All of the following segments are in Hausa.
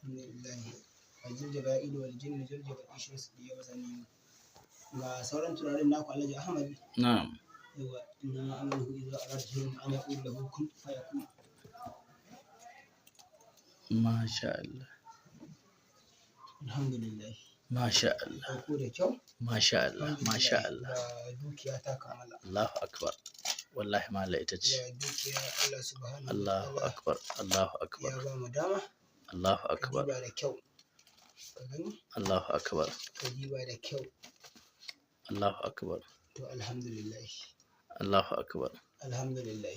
Alhamdulillah. Aljil wal jinni jaljaba ishe su ya wazani. Ga sauran turaren naku, Alhaji Ahmad. Na'am. Yawa, inna amruhu idza arada shay'an an yaqula lahu kun fayakun. Masha Allah. Alhamdulillah. Masha Allah. Dauko da kyau. Masha Allah, masha Allah. Ga dukiya ta kamala. Allahu akbar. Wallahi mala ita ce. Ga dukiya, Allah subhanahu wa Allahu ta'ala akbar, Allahu akbar. ya ba mu dama. Allahu Ka akbar. diba da kyau. Ka gani? Allahu akbar. Ka diba da kyau. Allahu akbar. To, alhamdulillah. Allahu akbar. Alhamdulillah.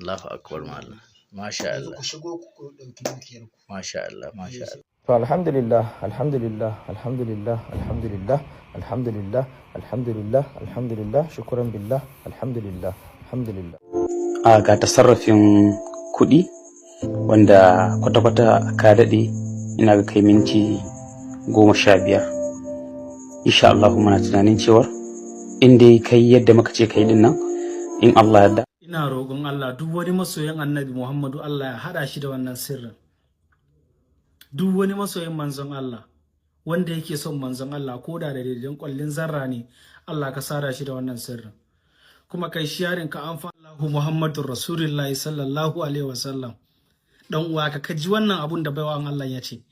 Allahu akbar, malam. Masha Yanzu Allah. ku shigo ku ɗauki dukiyar ku. Masha Allah, masha Allah. To, alhamdulillah, alhamdulillah, alhamdulillah, alhamdulillah, alhamdulillah, alhamdulillah, alhamdulillah, shukran billah, alhamdulillah, alhamdulillah. A ga tasarrafin kuɗi wanda kwata-kwata ka daɗe, ina ga kai minti 15, insha Allah muna tunanin cewar in dai kai yadda muka ce kai din nan, in Allah yadda. Ina roƙon Allah, duk wani masoyin Annabi Muhammadu, Allah ya haɗa shi da wannan sirrin. Duk wani masoyin manzon Allah wanda yake son manzon Allah ko da daidain ƙwallin zarra ne, Allah ka sada shi da wannan sirrin. Kuma kai sharing ka amfa Allahu Muhammadur Rasulullahi sallallahu alaihi wasallam. Dan uwa, ka ji wannan abun da baiwan Allah ya ce.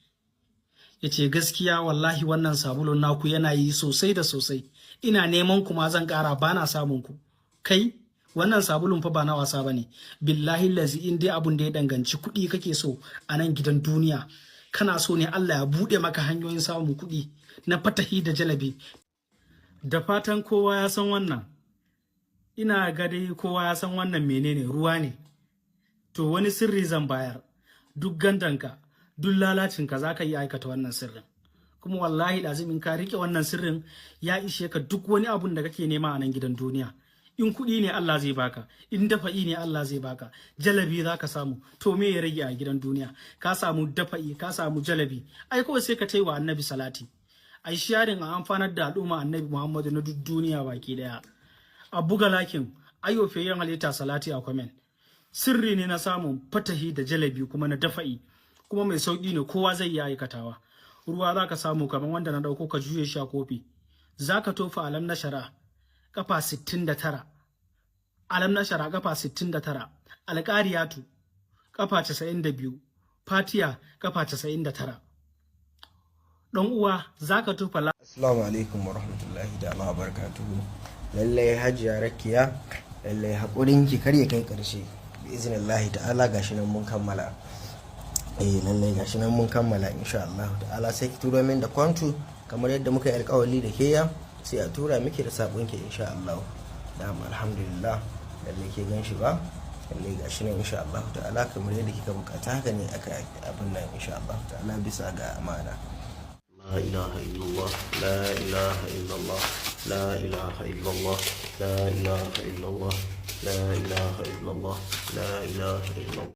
Ya ce gaskiya wallahi wannan sabulun naku yana yi sosai da sosai. Ina neman ku ma zan ƙara bana samun ku. Kai, wannan sabulun fa ba na wasa bane. Billahi lazi, in dai abun da ya danganci kuɗi kake so a nan gidan duniya, kana so ne Allah ya buɗe maka hanyoyin samun kuɗi na fatahi da jalabi. Da fatan kowa ya san wannan. Ina ga dai kowa ya san wannan menene, ruwa ne. To, wani sirri zan bayar. Duk gandanka, duk lalacinka, za ka yi aikata wannan sirrin. Kuma wallahi lazim in ka rike wannan sirrin, ya ishe ka duk wani abun da kake nema a nan gidan duniya. In kuɗi ne, Allah zai baka. In dafa'i ne, Allah zai baka. Jalabi za ka samu. To, me ya rage a gidan duniya? Ka samu dafa'i, ka samu jalabi, ai kawai sai ka tai wa Annabi salati. Ai sharing a amfanar da al'umma Annabi Muhammadu na duk duniya baki daya. A buga liking, ayo fiyayyen halitta salati a comment. Sirri ne na samun fatahi da jalabi, kuma na dafa'i, kuma mai sauki ne, kowa zai iya aikatawa. Ruwa za ka samu kamar wanda na dauko, ka juye shi a kofi. Za ka tofa alam na shara kafa 69, alam na shara kafa 69, alƙariyatu kafa 92, fatiya kafa 99. Dan uwa, za ka tofa Assalamu alaikum wa rahmatullahi ta'ala wa barakatuhu. Lallai Hajiya Rakiya, lallai haƙurinki kar ya kai ƙarshe. Bi iznillahi ta'ala gashi nan mun kammala. Eh, lallai gashi nan mun kammala, insha Allah ta'ala sai ki turo min da kwantu kamar yadda muka yi alƙawari da ke ya, sai a tura miki da sabon ki, insha Allah. Na'am, alhamdulillah, lallai ke gan shi ba. Lallai gashi nan, insha Allah ta'ala, kamar yadda kika bukata haka ne aka abin nan, insha Allah ta'ala, bisa ga amana. لا إله إلا الله، لا إله إلا الله، لا إله إلا الله، لا إله إلا الله، لا إله إلا الله، لا إله إلا الله.